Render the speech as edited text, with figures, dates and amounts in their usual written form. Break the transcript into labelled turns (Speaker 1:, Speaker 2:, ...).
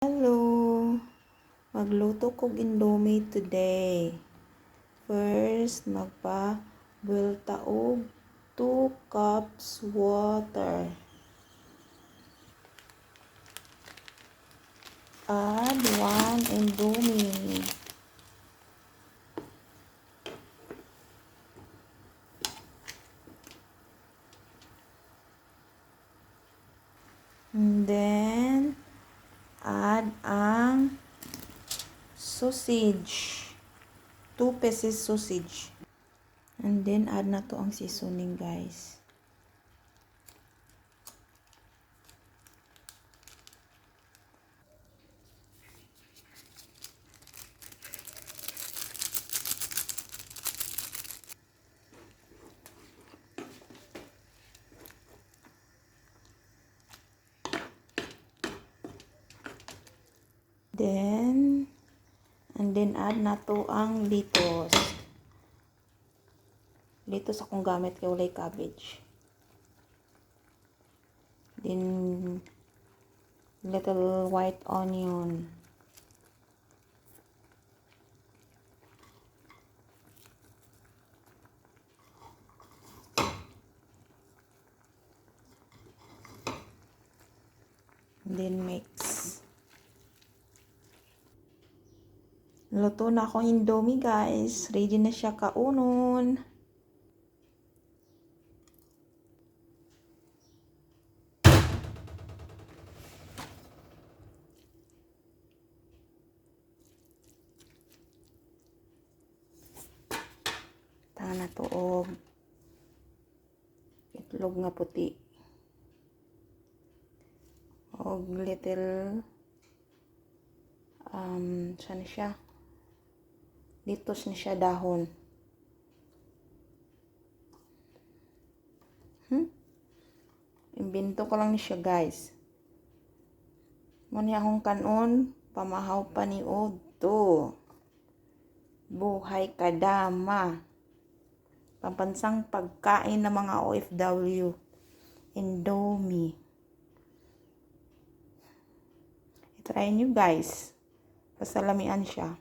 Speaker 1: Hello! Magluto kog Indomie today. First, magpa-boil ta og 2 cups water. Add 1 Indomie. And then, add ang sausage. 2 pieces sausage. And then, add na to ang seasoning, guys. Then, and then add na to ang lettuce. Lettuce akong gamit kay walay cabbage. Then, little white onion. Then mix. Luto na akong Indomie, guys. Ready na siya kaunon. Ta na to og itlog nga puti. Og little saan siya? Lettuce ni siya dahon. Imbento ko lang ni siya, guys. Mo ni akong kanon, pamahaw pa ni Odto. Buhay kadama. Pampansang pagkain ng mga OFW. Indomie. I-try nyo, guys. Basta lamian siya.